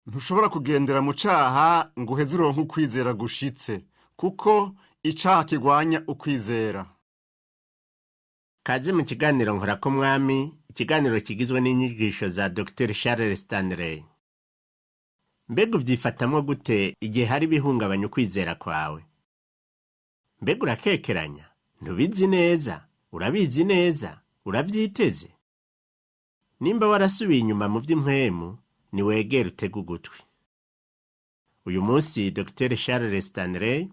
Ntushobora kugendera mu caha ngo uheze uronke ukwizera gushitse, kuko icaha kigwanya ukwizera. Kaze mu kiganiro nkorako mwami, ikiganiro kigizwe n'inyigisho za Dr Charles Stanley. Mbega uvyifatamwo gute igihe hari ibihungabanya ukwizera kwawe? Mbega urakekeranya? Ntubizi neza? Urabizi neza? Uravyiteze? Nimba warasubiye inyuma mu vy'impwemu, niwegere utege ugutwi. Uyu munsi Dr Charles Stanley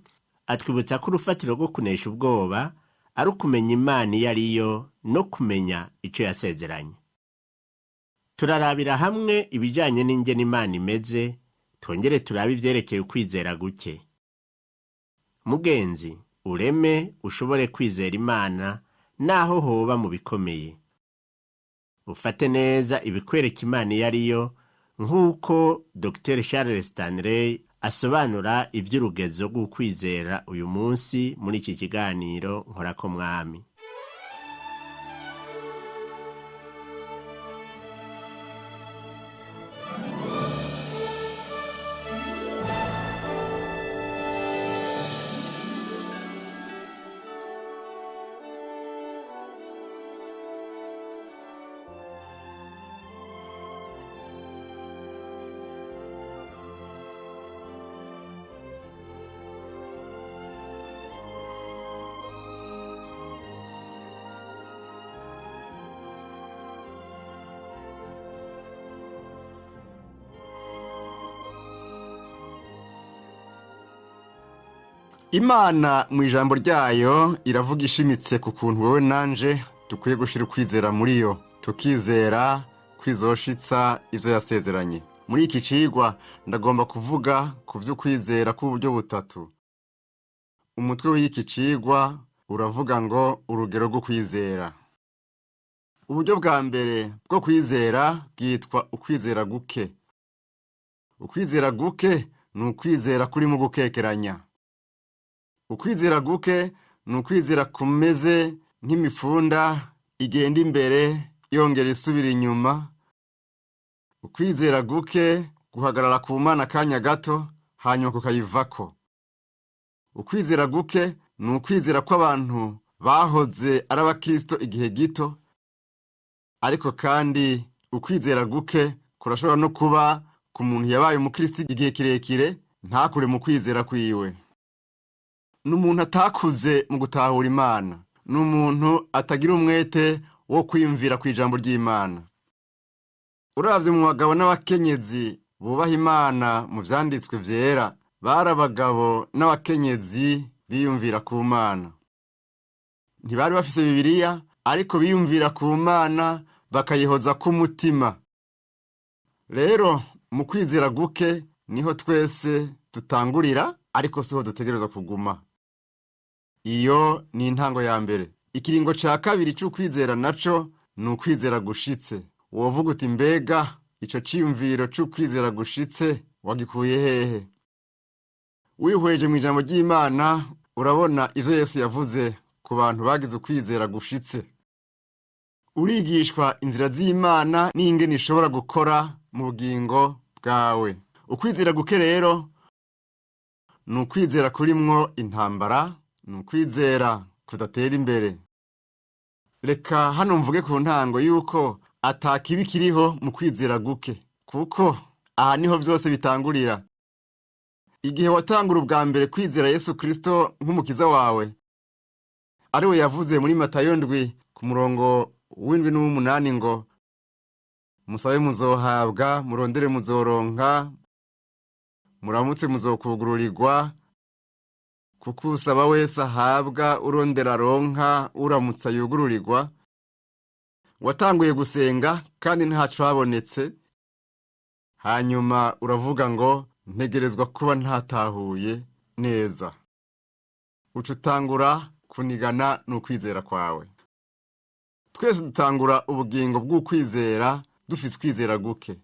atwibutsa ko urufatiro rwo kunesha ubwoba ari ukumenya Imana iyo ari yo no kumenya ico yasezeranye. Turarabira hamwe ibijanye n'ingene Imana imeze, twongere turabe ivyerekeye ukwizera guke. Mugenzi, ureme ushobore kwizera Imana naho hoba mu bikomeye. Ufate neza ibikwereka Imana iyo ari yo, nk'uko Dr Charles Stanley asobanura ivy'urugezo rw'ukwizera uyu munsi muri iki kiganiro nkorako mwami. Imana mu ijambo ryayo iravuga ishimitse ku kuntu wowe nanje dukwiye gushira ukwizera muri yo, tukizera kwizoshitsa ivyo yasezeranye. Muri iki cigwa ndagomba kuvuga ku vy'ukwizera kw'uburyo butatu. Umutwe w'iki cigwa uravuga ngo urugero rwo kwizera. Uburyo bwa mbere bwo kwizera bwitwa ukwizera guke. Ukwizera guke ni ukwizera kurimo gukekeranya. Ukwizera guke ni ukwizera kumeze nk'imifunda igenda imbere yongera isubira inyuma. Ukwizera guke guhagarara ku Mana akanya gato hanyuma kukayivako. Ukwizera guke ni ukwizera kw'abantu bahoze ari abakristo igihe gito, ariko kandi ukwizera guke kurashobora no kuba ku muntu yabaye umukristo igihe kirekire ntakure mu kwizera kwiwe. Ni umuntu atakuze mu gutahura Imana. Ni umuntu atagira umwete wo kwiyumvira ku ijambo ry'Imana. Uravye mu bagabo n'abakenyezi bubaha Imana mu vyanditswe vyera, bari abagabo n'abakenyezi biyumvira ku Mana. Ntibari bafise Bibiliya, ariko biyumvira ku Mana bakayihoza k'umutima. Rero mu kwizera guke niho twese dutangurira, ariko siho dutegerezwa kuguma. Iyo ni intango ya mbere. Ikiringo ca kabiri c'ukwizera naco ni ukwizera gushitse. Wovuga uti mbega ico ciyumviro c'ukwizera gushitse wagikuye hehe? Wihweje mw'ijambo ry'Imana urabona ivyo Yesu yavuze ku bantu bagize ukwizera gushitse. Urigishwa inzira z'Imana n'ingene ishobora gukora mu bugingo bwawe. Ukwizera guke rero ni ukwizera kurimwo intambara, ni ukwizera kudatera imbere. Reka hano mvuge ku ntango yuko ata kibi kiriho mu kwizera guke, kuko aha niho vyose bitangurira. Igihe watangura ubwa mbere kwizera Yesu Kristo nk'umukiza wawe, ari we yavuze muri Matayo 7 ku murongo w'indwi n'uw'umunani ngo musabe muzohabwa, murondere muzoronka, muramutse muzokugururirwa, kuko usaba wese ahabwa, urondera aronka, uramutsa yugururirwa. Watanguye gusenga kandi ntaco habonetse, hanyuma uravuga ngo ntegerezwa kuba ntatahuye neza. Uca utangura kunigana n'ukwizera kwawe. Twese dutangura ubugingo bw'ukwizera dufise ukwizera guke,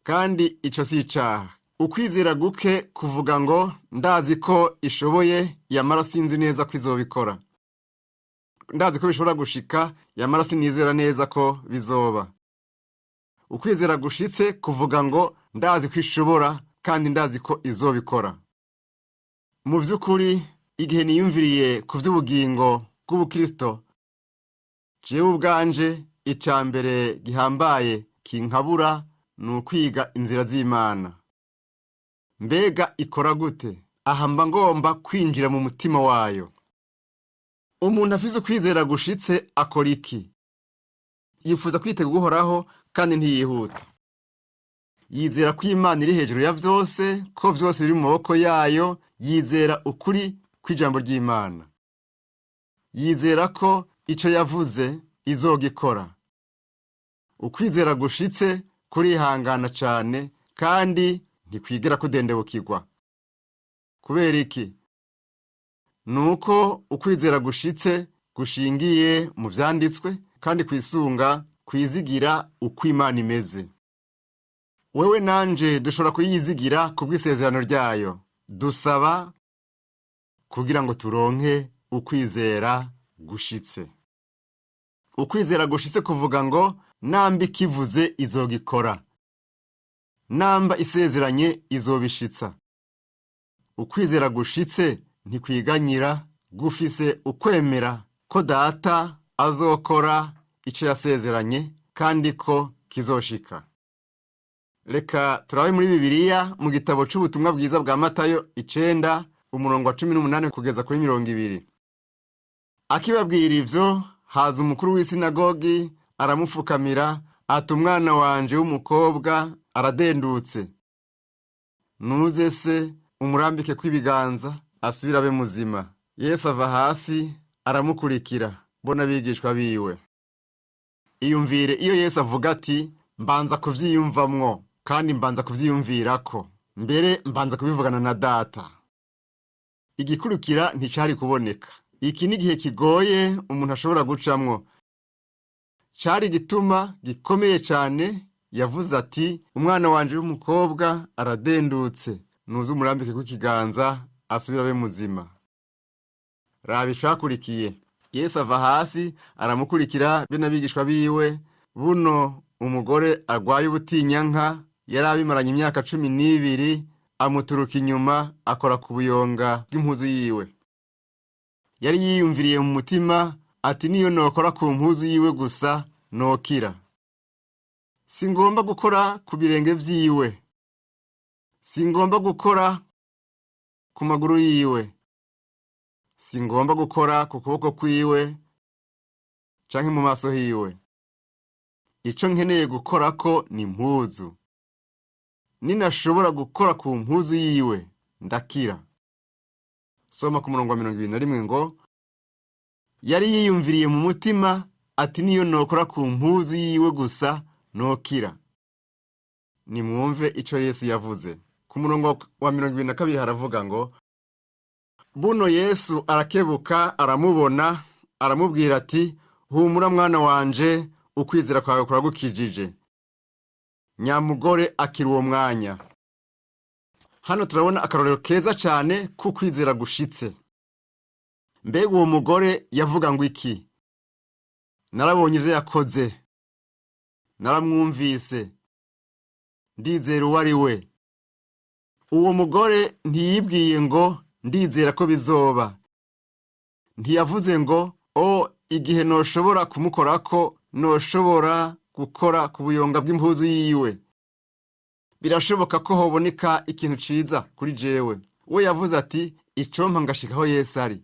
kandi ico si icaha. Ukwizera guke kuvuga ngo ndazi ko ishoboye, yamara sinzi neza ko izobikora. Ndazi ko bishobora gushika, yamara sinizera neza ko bizoba. Ukwizera gushitse kuvuga ngo Ndazi ko ishobora kandi ndazi ko izobikora. Mu by'ukuri, igihe niyumviriye ku by'ubugingo bw'ubukristo, jewe ubwanje icya mbere gihambaye kinkabura ni ukwiga inzira z'Imana. Mbega ikora gute? Aha mba ngomba kwinjira mu mutima wayo. Umuntu afise ukwizera gushitse akora iki? Yifuza kwitega Uhoraho kandi ntiyihuta. Yizera ko Imana iri hejuru ya vyose, ko vyose biri mu maboko yayo. Yizera ukuri kw'ijambo ry'Imana. Yizera ko ico yavuze izogikora. Ukwizera gushitse kurihangana cane kandi ntikwigera kudendebukirwa. Kubera iki? Nuko ukwizera gushitse gushingiye mu vyanditswe kandi kwisunga kwizigira uko Imana imeze. Wewe nanje dushobora kuyizigira kubw'isezerano ryayo. Dusaba kugira ngo turonke ukwizera gushitse. Ukwizera gushitse kuvuga ngo namba ikivuze izogikora, namba isezeranye izobishitsa. Ukwizera gushitse ntikwiganyira, gufise ukwemera ko Data azokora ico yasezeranye kandi ko kizoshika. Reka turabe muri Bibiliya mu gitabo c'ubutumwa bwiza bwa Matayo 9 umurongo wa 18 kugeza kuri 20. Akibabwira ivyo, haza umukuru w'isinagogi aramufukamira ati: umwana wanje w'umukobwa aradendutse, nuze se umurambike kw'ibiganza asubire abe muzima. Yesu ava hasi aramukurikira, bo n'abigishwa biwe. Iyumvire iyo Yesu avuga ati: mbanza kuvyiyumvamwo kandi mbanza kuvyiyumvirako, mbere mbanza kubivugana na Data. Igikurikira nticari kuboneka. Iki ni igihe kigoye umuntu ashobora gucamwo. Cari igituma gikomeye cane. Yavuze ati: umwana wanje w'umukobwa aradendutse, nuze umurambike kw'ikiganza asubire abe muzima. Raba icakurikiye. Yesu ava hasi aramukurikira be n'abigishwa biwe. Buno umugore arwaye ubutinyanka yari abimaranye imyaka 12 amuturuka inyuma akora ku buyonga bw'impuzu yiwe. Yari yiyumviriye mu mutima ati: niyo nokora ku mpuzu yiwe gusa nokira. Singomba gukora ku birenge vyiwe, singomba gukora ku maguru yiwe, singomba gukora ku kuboko kwiwe canke mu maso hiwe. Ico nkeneye gukorako ni impuzu. Ninashobora gukora ku mpuzu yiwe ndakira. Soma ku murongo wa 21 ngo: yari yiyumviriye mu mutima ati: niyo nokora ku mpuzu yiwe gusa nokira. Nimwumve ico Yesu yavuze. Ku murongo wa 22 haravuga ngo: buno Yesu arakebuka aramubona, aramubwira ati: humura mwana wanje, ukwizera kwawe kuragukijije. Nyamugore akira uwo mwanya. Hano turabona akarorero keza cyane k'ukwizera gushitse. Mbega uwo mugore yavuga ngo iki? Narabonye ivyo yakoze, naramwumvise, ndizera uwo ari we. Uwo mugore ntiyibwiye ngo ndizera ko bizoba. Ntiyavuze ngo o igihe noshobora kumukorako, noshobora gukora ku buyonga bw'impuzu yiwe, birashoboka ko hoboneka ikintu ciza kuri jewe. We yavuze ati: icompa ngashikaho Yesu ari.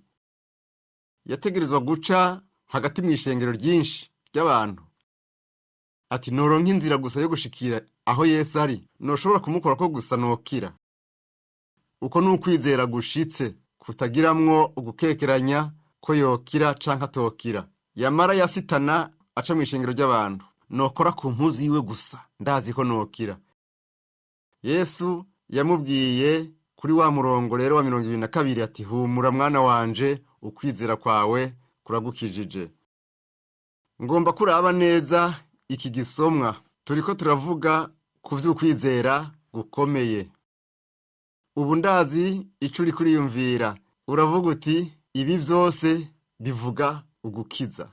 Yategerezwa guca hagati mu ishengero ryinshi ry'abantu. Ati: noronka inzira gusa yo gushikira aho Yesu ari, noshobora kumukorako gusa nokira. Uko ni ukwizera gushitse kutagiramwo ugukekeranya ko yokira canke atokira. Yamara yasitana aca mu ishengero ry'abantu, nokora ku mpuzu yiwe gusa ndazi ko nokira. Yesu yamubwiye kuri wa murongo rero wa 22 ati: humura mwana wanje, ukwizera kwawe kuragukijije. Ngomba kuraba neza iki gisomwa. Turiko turavuga ku vy'ukwizera gukomeye. Ubu ndazi ico uri kuriyumvira. Uravuga uti: ibi vyose bivuga ugukiza.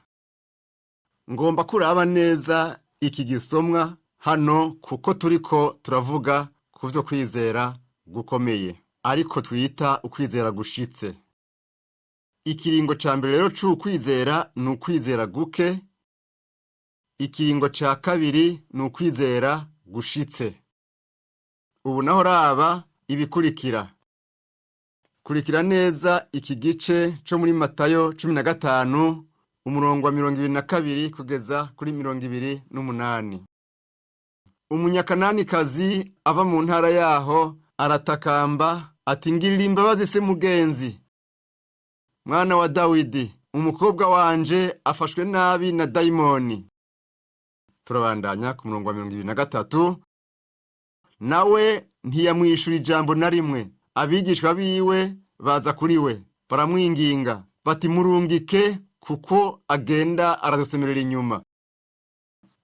Ngomba kuraba neza iki gisomwa Hano kuko turiko turavuga ku vyo kwizera gukomeye, ariko twita ukwizera gushitse. Ikiringo ca mbere rero c'ukwizera ni ukwizera guke, ikiringo ca kabiri ni ukwizera gushitse. Ubu naho raba ibikurikira. Kurikira neza iki gice co muri Matayo 15 umurongo wa 22 kugeza kuri 28. Umunyakananikazi ava mu ntara yaho aratakamba ati: ngirira imbabazi se mugenzi, mwana wa Dawidi, umukobwa wanje afashwe nabi na dayimoni. Turabandanya ku murongo wa 23. Nawe ntiyamwishura ijambo na rimwe. Abigishwa biwe baza kuri we baramwinginga bati: murungike kuko agenda aradusemerera inyuma.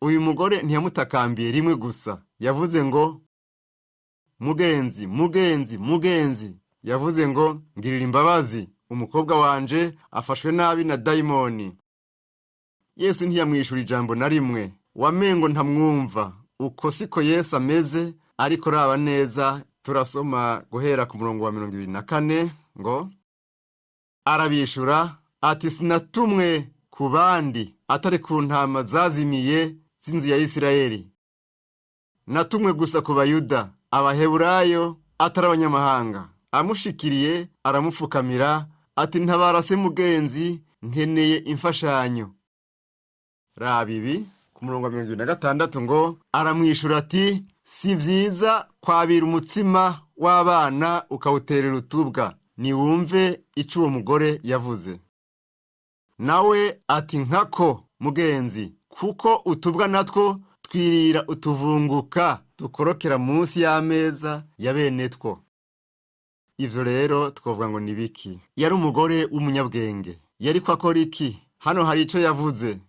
Uyu mugore ntiyamutakambiye rimwe gusa, yavuze ngo mugenzi, mugenzi, mugenzi. Yavuze ngo ngirira imbabazi, umukobwa wanje afashwe nabi na dayimoni. Yesu ntiyamwishura ijambo na rimwe, wamengo ntamwumva. Uko siko Yesu ameze, ariko raba neza. Turasoma guhera ku murongo wa 24 ngo arabishura ati: sinatumwe ku bandi atari ku ntama zazimiye z'inzu ya Isirayeli. Natumwe gusa ku Bayuda, Abaheburayo, atari abanyamahanga. Amushikiriye aramupfukamira ati: ntabara se mugenzi, nkeneye imfashanyo. Raba ibi ku murongo wa 26 ngo aramwishura ati: si vyiza kwabira umutsima w'abana ukawuterera utubwa. Niwumve ico uwo mugore yavuze. Nawe ati: nkako mugenzi, kuko utubwa natwo twirira utuvunguka dukorokera munsi y'ameza ya bene two. Ivyo rero twovuga ngo ni biki? Yari umugore w'umunyabwenge. Yariko akora iki? Hano hari ico yavuze.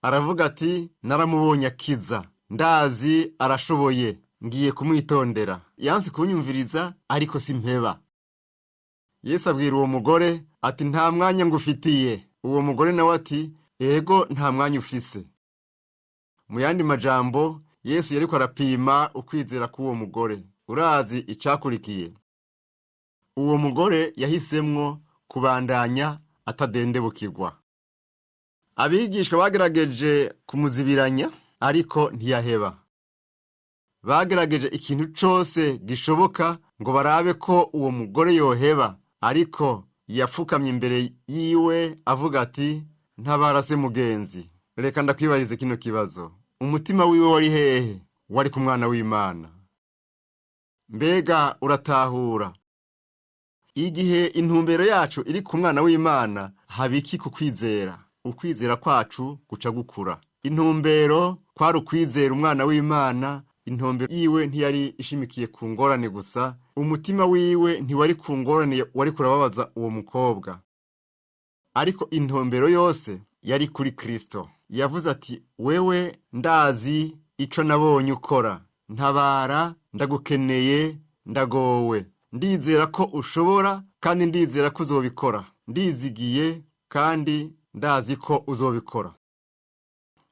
Aravuga ati: naramubonye akiza, ndazi arashoboye, ngiye kumwitondera. Yanse kunyumviriza, ariko simpeba. Yesu abwira uwo mugore ati: nta mwanya ngufitiye. Uwo mugore nawe ati: ego, nta mwanya ufise. Mu yandi majambo, Yesu yariko arapima ukwizera k'uwo mugore. Urazi icakurikiye? Uwo mugore yahisemwo kubandanya atadendebukirwa. Abigishwa bagerageje kumuzibiranya, ariko ntiyaheba. Bagerageje ikintu cose gishoboka ngo barabe ko uwo mugore yoheba, ariko yafukamye imbere yiwe avuga ati: ntabara se mugenzi. Reka ndakwibarize kino kibazo. Umutima wiwe wari hehe? Wari ku mwana w'Imana. Mbega uratahura? Igihe intumbero yacu iri ku mwana w'Imana, haba iki ku kwizera? Ukwizera kwacu guca gukura. Intumbero kwari ukwizera umwana w'Imana. Intumbero yiwe ntiyari ishimikiye ku ngorane gusa. Umutima wiwe ntiwari ku ngorane wari kurababaza uwo mukobwa, ariko intumbero yose yari kuri Kristo. Yavuze ati: wewe ndazi ico nabonye ukora, ntabara, ndagukeneye, ndagowe, ndizera ko ushobora kandi ndizera ko uzobikora, ndizigiye kandi ndazi ko uzobikora.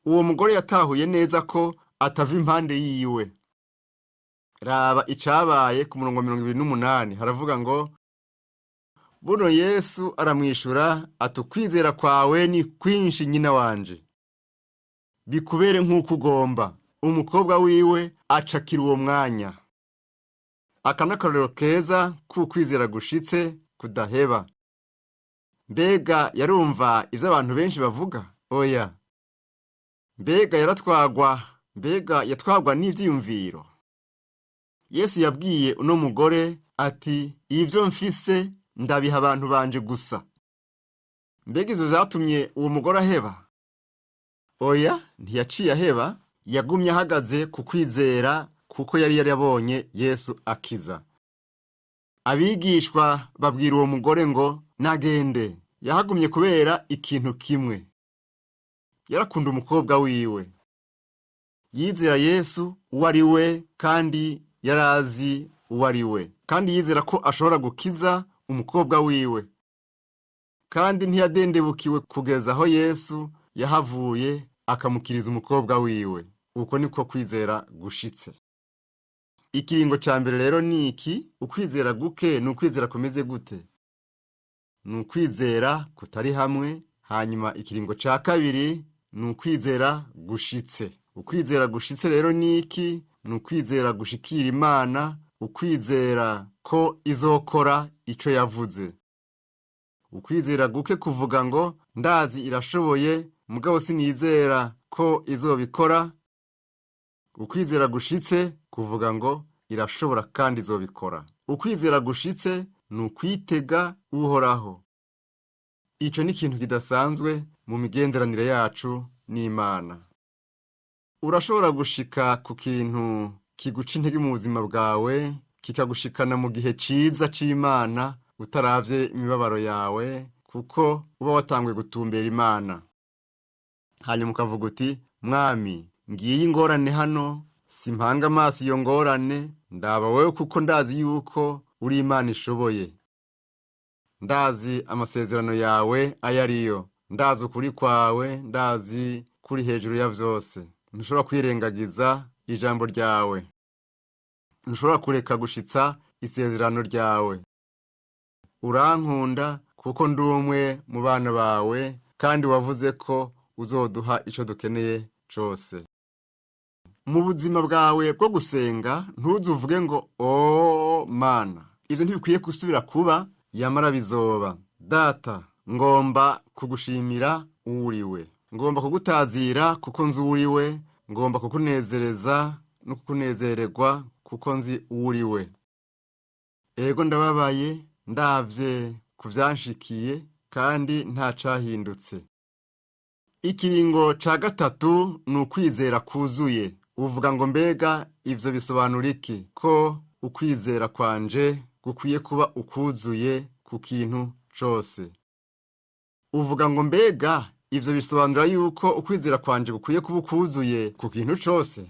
Uwo mugore yatahuye neza ko atava impande yiwe. Raba icabaye ku murongo wa 28, haravuga ngo buno Yesu aramwishura ati: ukwizera kwawe ni kwinshi nyina wanje, bikubere nk'uko ugomba. Umukobwa wiwe acakira uwo mwanya. Aka n'akarorero keza k'ukwizera gushitse kudaheba. Mbega yarumva ivyo abantu benshi bavuga? Oya. Mbega yaratwagwa? Mbega yatwagwa n'ivyiyumviro? Yesu yabwiye uno mugore ati: ivyo mfise ndabiha abantu banje gusa. Mbega ivyo vyatumye uwo mugore aheba? Oya, ntiyaciye aheba, yagumye ahagaze ku kwizera kuko yari yarabonye Yesu akiza. Abigishwa babwira uwo mugore ngo nagende. Yahagumye kubera ikintu kimwe. Yarakunda umukobwa wiwe. Yizera Yesu uwo ari we, kandi yarazi uwo ari we, kandi yizera ko ashobora gukiza umukobwa wiwe. Kandi ntiyadendebukiwe kugeza aho Yesu yahavuye akamukiriza umukobwa wiwe. Uko niko kwizera gushitse. Ikiringo ca mbere rero ni iki? Ukwizera guke ni ukwizera kumeze gute? Ni ukwizera kutari hamwe. Hanyuma ikiringo ca kabiri ni ukwizera gushitse. Ukwizera gushitse rero ni iki? Ni ukwizera gushikira Imana, ukwizera ko izokora ico yavuze. Ukwizera guke kuvuga ngo ndazi irashoboye, mugabo sinizera ko izobikora. Ukwizera gushitse kuvuga ngo irashobora kandi izobikora. Ukwizera gushitse ni ukwitega Uhoraho. Ico ni ikintu kidasanzwe mu migenderanire yacu n'Imana. Urashobora gushika ku kintu kiguca intege mu buzima bwawe, kikagushikana mu gihe ciza c'Imana utaravye imibabaro yawe, kuko uba watanguye gutumbera Imana. Hanyuma ukavuga uti: Mwami, ngiyi ingorane hano, simpanga amaso iyo ngorane, ndaba wewe kuko ndazi yuko uri Imana ishoboye. Ndazi amasezerano yawe ayo ariyo, ndazi ukuri kwawe, ndazi kuri hejuru ya vyose. Ntushobora kwirengagiza ijambo ryawe, ntushobora kureka gushitsa isezerano ryawe. Urankunda kuko ndi umwe mu bana bawe, kandi wavuze ko uzoduha ico dukeneye cose. Mu buzima bwawe bwo gusenga ntuzuvuge ngo: "O Mana, ivyo ntibikwiye gusubira kuba, yamara bizoba. Data, ngomba kugushimira uwuriwe, ngomba kugutazira kuko nzi uwuriwe, ngomba kukunezereza no kukunezererwa kuko nzi uwuriwe. Ego, ndababaye ndavye ku vyanshikiye kandi nta cahindutse." Ikiringo ca gatatu ni ukwizera kuzuye. Uvuga ngo: "Mbega ivyo bisobanura iki, ko ukwizera kwanje gukwiye kuba ukuzuye ku kintu cose?" Uvuga ngo: "Mbega ivyo bisobanura yuko ukwizera kwanje gukwiye kuba ukuzuye ku kintu cose?"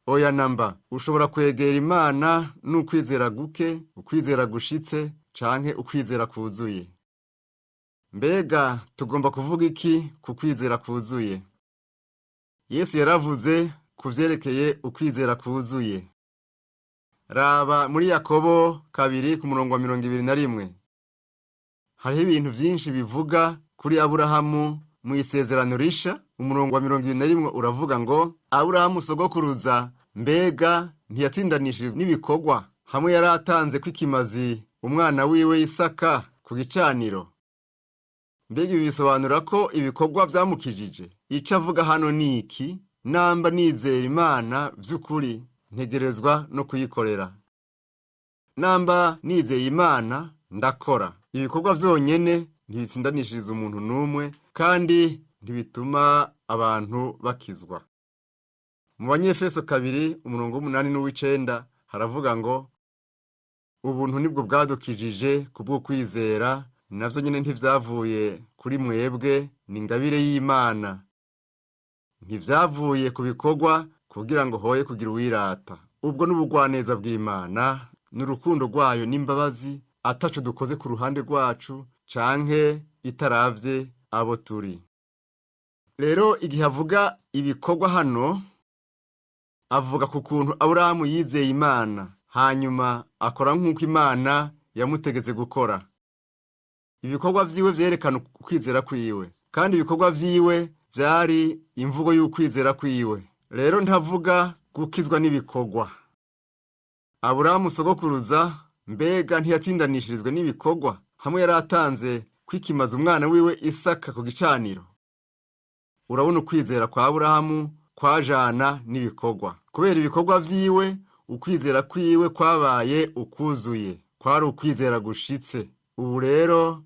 Oya namba. Ushobora kwegera Imana n'ukwizera guke, ukwizera gushitse canke ukwizera kuzuye. Mbega tugomba kuvuga iki ku kwizera kuzuye? Yesu yaravuze ku vyerekeye ukwizera kuzuye. Raba muri Yakobo 2 ku murongo wa 21. Hariho ibintu vyinshi bivuga kuri Aburahamu mu isezerano risha. Umurongo wa 21 uravuga ngo: "Aburahamu sogokuruza mbega ntiyatsindanishijwe n'ibikorwa hamwe yari atanze kw'ikimazi umwana wiwe Isaka ku gicaniro?" Mbega ibi bisobanura ko ibikorwa vyamukijije? Ico avuga hano ni iki? Namba nizera Imana vy'ukuri, ntegerezwa no kuyikorera. Namba nizeye Imana, ndakora. Ibikorwa vyonyene ntibitsindanishiriza umuntu n'umwe, kandi ntibituma abantu bakizwa. Mu Banyefeso 2 umurongo w'8 n'uw'icenda haravuga ngo: "Ubuntu nibwo bwadukijije kubw'ukwizera, navyo nyene ntivyavuye kuri mwebwe, ni ingabire y'Imana. Ntivyavuye ku bikorwa, kugira ngo hoye kugira uwirata." Ubwo n'ubugwaneza bw'Imana, n'urukundo rwayo n'imbabazi, ataco dukoze ku ruhande rwacu canke itaravye abo turi. Rero igihe avuga ibikorwa hano, avuga ku kuntu Aburahamu yizeye Imana, hanyuma akora nk'uko Imana yamutegetse gukora. Ibikorwa vyiwe vyerekana ukwizera kwiwe, kandi ibikorwa vyiwe vyari imvugo y'ukwizera kwiwe. Rero ntavuga gukizwa n'ibikorwa. Aburahamu sogokuruza mbega ntiyatsindanishirizwe n'ibikorwa hamwe yari atanze kwikimaza umwana wiwe Isaka ku gicaniro? Urabona, ukwizera kwa Aburahamu kwajana n'ibikorwa. Kubera ibikorwa vyiwe, ukwizera kwiwe kwabaye ukuzuye, kwari ukwizera gushitse. Ubu rero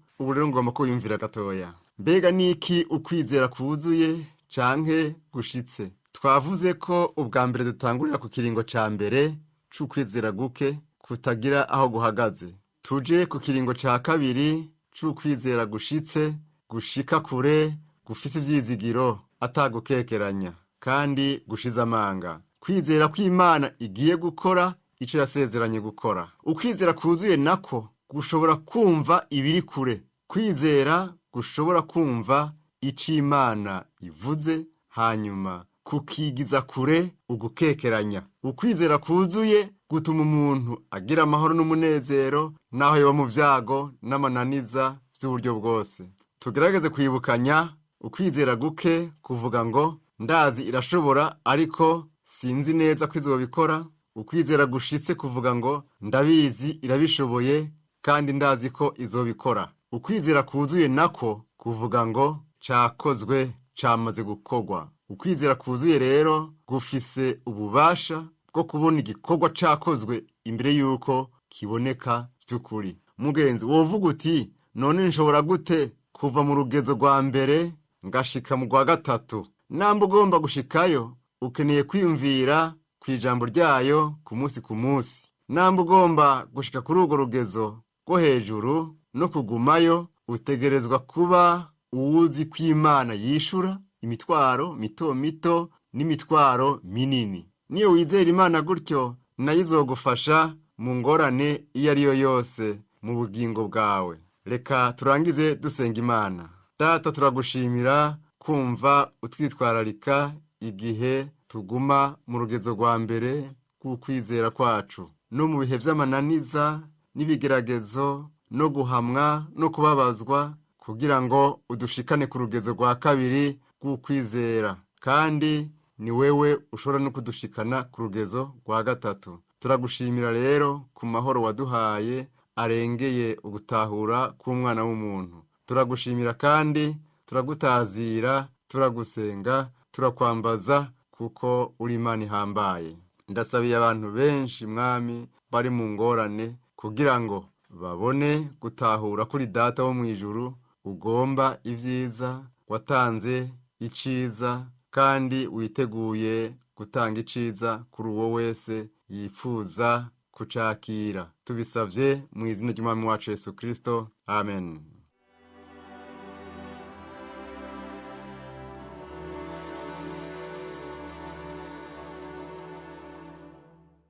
ngomba ko wiyumvira gatoya. Mbega niki ukwizera kuzuye canke gushitse? Twavuze ko ubwa mbere dutangurira ku kiringo ca mbere c'ukwizera guke kutagira aho guhagaze, tuje ku kiringo ca kabiri c'ukwizera gushitse, gushika kure, gufise ivyizigiro atagukekeranya kandi gushize amanga, kwizera kw'Imana igiye gukora ico yasezeranye gukora. Ukwizera kuzuye nako gushobora kumva ibiri kure, kwizera gushobora kumva ico Imana ivuze, hanyuma kukigiza kure ugukekeranya. Ukwizera kuzuye gutuma umuntu agira amahoro n'umunezero naho yoba mu vyago n'amananiza vy'uburyo bwose. Tugerageze kwibukanya ukwizera guke kuvuga ngo ndazi irashobora ariko sinzi neza ko izobikora. Ukwizera gushitse kuvuga ngo ndabizi irabishoboye kandi ndazi ko izobikora. Ukwizera kuzuye nako kuvuga ngo cakozwe, camaze gukorwa. Ukwizera kuzuye rero gufise ububasha bwo kubona igikorwa cakozwe imbere y'uko kiboneka by'ukuri. Mugenzi, wovuga uti none nshobora gute kuva mu rugezo rwa mbere ngashika mu rwa gatatu? Namba ugomba gushikayo, ukeneye kwiyumvira ku ijambo ryayo ku munsi ku munsi. Namba ugomba gushika kuri urwo rugezo rwo hejuru no kugumayo, utegerezwa kuba uwuzi ko Imana yishura imitwaro mito mito n'imitwaro minini. Niyo wizera Imana gutyo, nayo izogufasha mu ngorane iyo ari yo yose mu bugingo bwawe. Reka turangize dusenga Imana. Data, turagushimira kumva utwitwararika igihe tuguma mu rugezo rwa mbere rw'ukwizera kwacu, no mu bihe vy'amananiza n'ibigeragezo no guhamwa no kubabazwa, kugira ngo udushikane ku rugezo rwa kabiri rw'ukwizera, kandi ni wewe ushobora no kudushikana ku rugezo rwa gatatu. Turagushimira rero ku mahoro waduhaye arengeye ugutahura k'umwana w'umuntu. Turagushimira kandi turagutazira, turagusenga, turakwambaza kuko uri Imana ihambaye. Ndasabiye abantu benshi, Mwami, bari mu ngorane, kugira ngo babone gutahura kuri Data wo mu ijuru ugomba ibyiza, watanze iciza kandi witeguye gutanga iciza kuri uwo wese yifuza kucakira. Tubisabye mu izina ry'Umwami wacu Yesu Kristo, amen.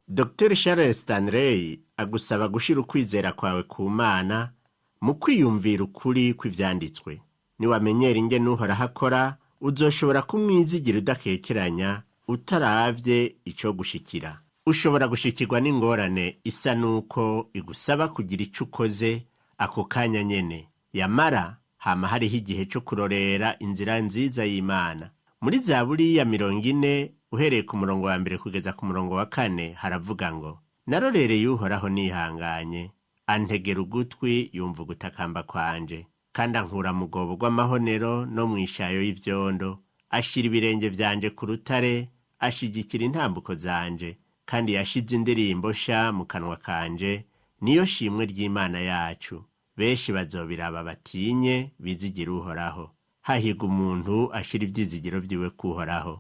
Dr Charles Stanley agusaba gushira ukwizera kwawe ku Mana mu kwiyumvira ukuri kw'ivyanditswe. Niwamenyera ingene Uhoraho akora, uzoshobora kumwizigira udakekeranya, utaravye ico gushikira. Ushobora gushikirwa n'ingorane isa nuko igusaba kugira ico ukoze ako kanya nyene. Yamara hama hariho igihe co kurorera inzira nziza y'Imana. Muri Zaburi ya 40 uhereye ku murongo wa mbere kugeza ku murongo wa kane haravuga ngo: narorereye Uhoraho nihanganye, antegera ugutwi yumva ugutakamba kwanje, kandi ankura mu rwobo rw'amahonero no mu ishayo y'ivyondo, ashira ibirenge vyanje ku rutare, ashigikira intambuko zanje, kandi yashize indirimbo sha mu kanwa kanje, niyo shimwe ry'Imana yacu. Benshi bazobiraba batinye, bizigira Uhoraho. Hahirwa umuntu ashira ivyizigiro vyiwe k'Uhoraho.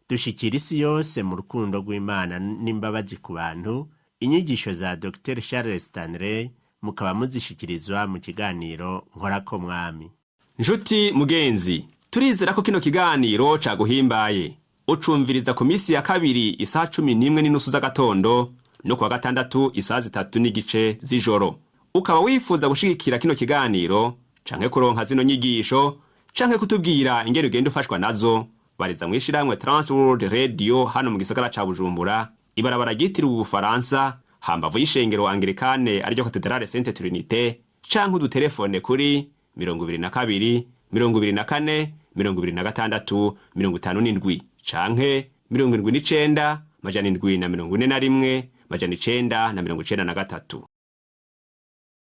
Dushikira isi yose mu rukundo rw'Imana n'imbabazi ku bantu. Inyigisho za Dr Charles Stanley mukaba muzishikirizwa mu kiganiro Nkorako Mwami. Nshuti mugenzi, turizera ko kino kiganiro caguhimbaye. Ucumviriza ku minsi ya kabiri isaha 11:30 z'agatondo no kuwa gatandatu isaha 3:15 z'ijoro. Ukaba wifuza gushigikira kino kiganiro canke kuronka zino nyigisho canke kutubwira ingene ugenda ufashwa nazo, bariza mw'ishirahamwe Transworld Radio hano mu gisagara ca Bujumbura, ibarabara ryitiriwe Ubufaransa, hambavu y'ishengero Anglikane ariryo Katedrale Sainte Trinité, canke udutelefone kuri 22 24 26 57 canke 79 741 993.